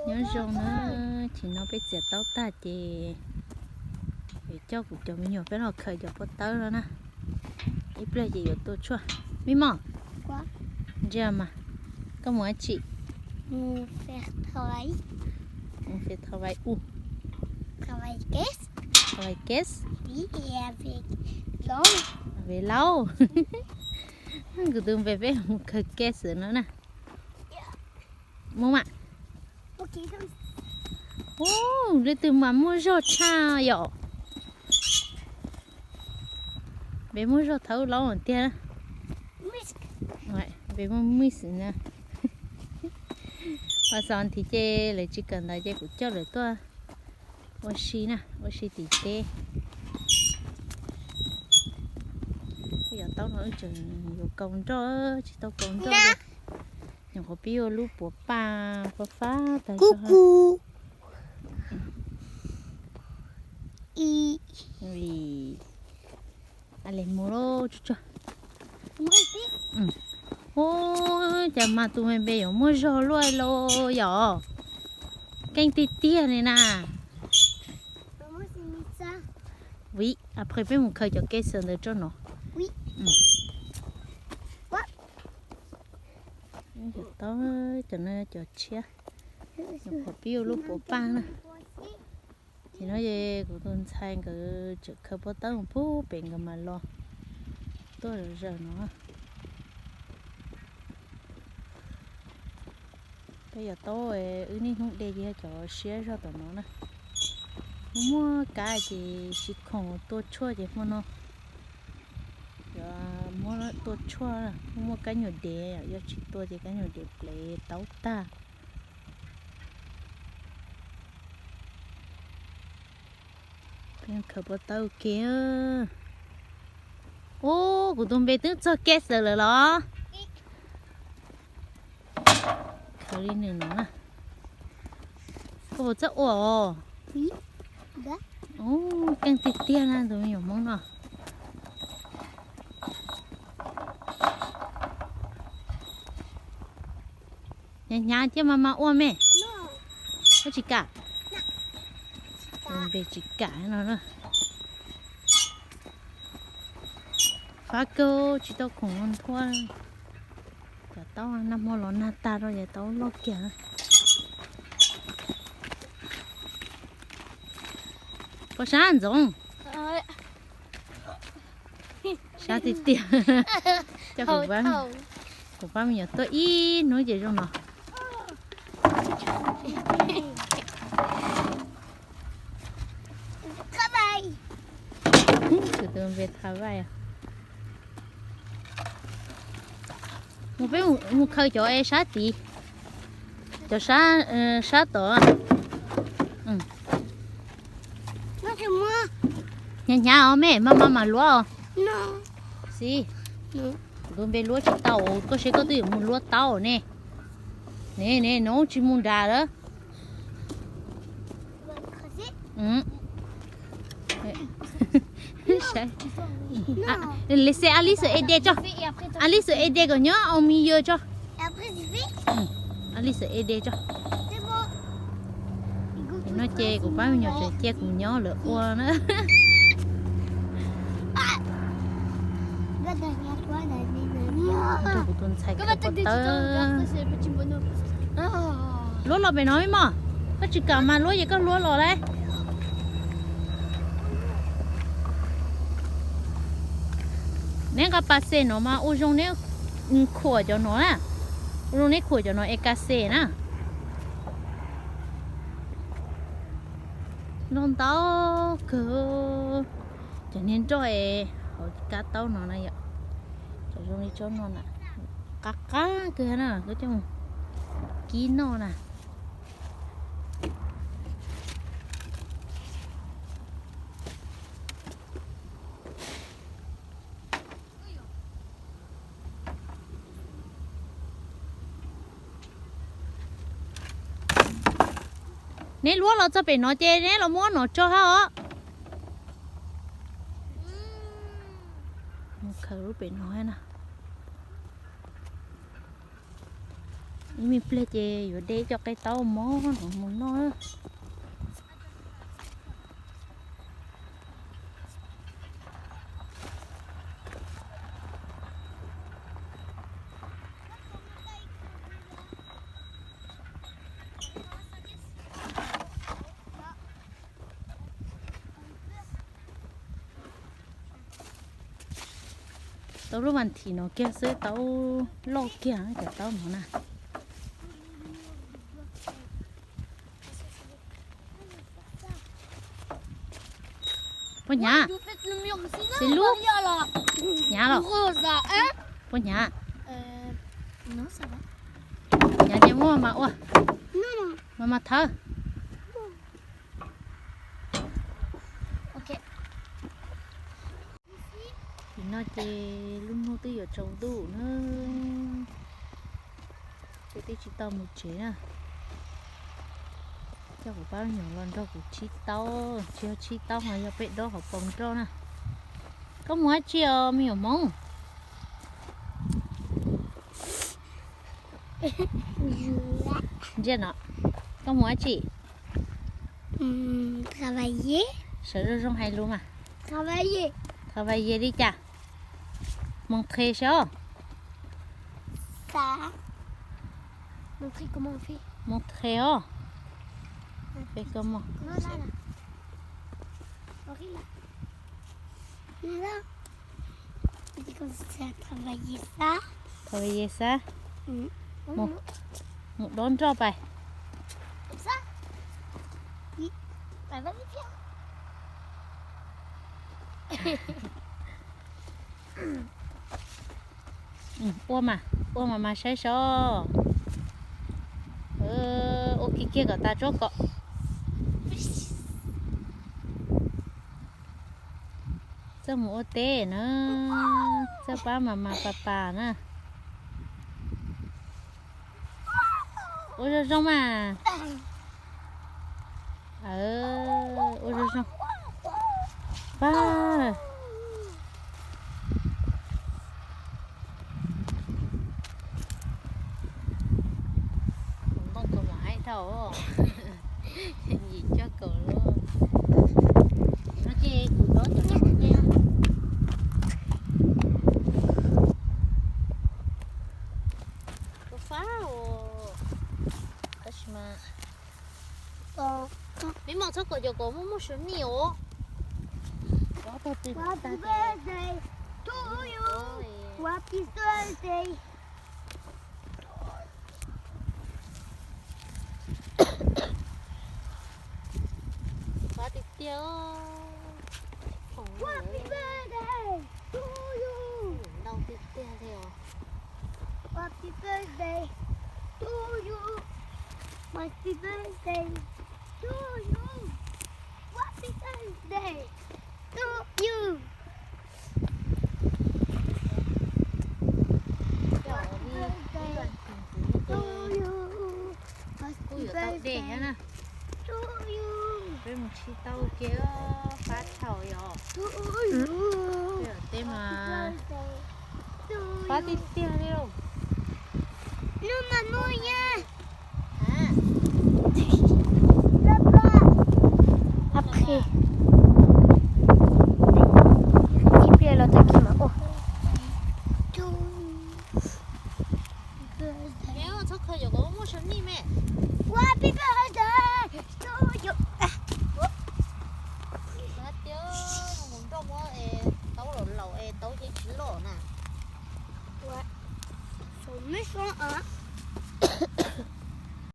Nyob zoo na, chim no peb txiav taub tag ces yuav coj kuv cov me nyuam peb los khaws cov pob tawb no na. Ib pliag ces yuav tua tshuaj. Me mom, ntsia mas, koj mus dab tsi? Mus faire travail. Mus faire travail où? Travail caisse. Travail caisse? Oui, et avec Laure. Avec Laure. Kuv tus npe peb mus khaws caisse no na. Mus mas. Ub, leej twg mas muaj zog tshaj yom. Npe muaj zog thaum ub los tiag. Npe muaj Mix na. Pas xaus nthi ces lawv tsis kawm ntawv ces kuv coj lawv tuaj ua si na, ua si tim teb. Yog taub no wb tseem yuav kaus nroj, tsis tau kaus nroj li. Nyuam qhuav pib ua lub puav paj fab fab tag zog. A, les mus lauj, tsuag tsuag. Ub, cas mas tus me npe yuav muaj zog luaj lauj yom. Keej tiag tiag li na. Vim après peb mus khaws cov caisse ntawd rau no. Cov no cov tshiab, nyuam qhuav pib ua lub puav paj na. Ces no es kuv tus ntxhais nkawd tseem khaws pob tawb mus pub pem nkawd mas los tuaj zawm no. Peb yuav taub, wb niaj hnub de ces yog cov siab zog tom no na. Muaj muaj kab ces siv khoom tua tshuaj ces hmo no yuav muab tua tshuaj. Muaj muaj kab nyuam dev, yog tsis tua ces kab nyuam dev plev taub tag. Khaws pob tawb ua ke. Ub, kuv tus npe twb txog caisse lawm los? Khaws li nws no na. Koj puas txawj ua os? Ub, keej tiag tiag na tus me nyuam Hmoob no. Hnyav hnyav thiab mas mas ua me. Koj tsis kam? Tus npe tsis kam no na. Fab kawg tsis tau khoom nthuav. Cov taub nag hmo los nag tag rau cov taub loj kiag. Pom sab ntxoov. Sab tiag tiag. Coj kuv pab me nyuam tuaj ib hnub ces zoo no. Kuv tus npe tha vaj. Mus peb mus khaws cov es sab tid, cov sab, sab tod. Hnyav hnyav os me, mas mas mas luab os. Xib, kuv tus npe luab tsis tau, koj seb koj twb yuav mus luab taub ne. Ne ne, no tsis mus nrad lawm. Laissez Alice aider tso. Alice aider kom nyob au milieu tso. Alice aider tso. No ces kuv pab me nyuam tseem cia kuv nyob lawv ua na. Kuv tus ntxhais khaws pob tawb. Luab los pem no mog. Koj tsis kam mas luab ces koj luab los lauj. Neb nqa pas xes no mas ua zoo neb khuam cov no na. Ua zoo neb khuam cov no es ka xes na. Nroj ntau kawg. Cov niag nroj es hauv kab taub no na yom. Cov zoo li tsob no na, qab qab kawg na, koj coj mus kib noj na. Neb luab los txog pem no ces neb los muab no tso hab os. Mus khaws lub pem no na. Me pliag ces yuav de cov qe taub mov no mus noj. Tau lub vas thim no kiag xwb, tau loj kiag cov taub no na. Puas hnyav? Xis lub. Hnyav los? Puas hnyav? Hnyav ces muab mas ua, mas mas thawb. Tim no ces lub hnub twb yuav tsaus ntuj na, ces twb tsis tau mus tsev na. Coj kuv pab nyuam los nrog kuv tshib taub, tsis yog tshib taub mas yog peb dob hauv paus nroj na. Koj mus dab tsi os me nyuam Hmoob? Ntsia no, koj mus dab tsi? Sawv zoo zoo hais lus mas. Travailler li cas? Mus qhe saib os. Mus qhe os. Travailler xab. Mus dob nroj pais. Ua mas, ua mas mas saib seb. Ua kiag kiag kom tas tsuab kom. Txawj mus ua teb na, txawj pab mas mas pas pas na. Ua zoo zoo mas. Ua zoo zoo. Pab lawm. Kuv npoj kaus mam haib dhau. Yim coj kaus lawm. No ces kuv dob cov no. Kuv fab os. Tab sis mas, me mom txhob kom cov kaus muaj muaj sawv nij os. Happy birthday to you. Happy birthday. Fab tiag tiag. Happy birthday to you. Ntau tiag tiag li os. Happy birthday to you. Happy birthday to you. Happy birthday to you. Happy birthday to you. Kuj yuav tau dej thiab na. Peb mus tshib taub ua ke, fab tshaj yom. Peb ua teb mas fab tiag tiag li. Ib pliag los tag kis mas ua. Txhob khaws cov kaus muaj sawv nij me. Happy birthday to you. Tias mus nroj muab es taub los laus es taub yeej tsis loj na. Ua, me so a.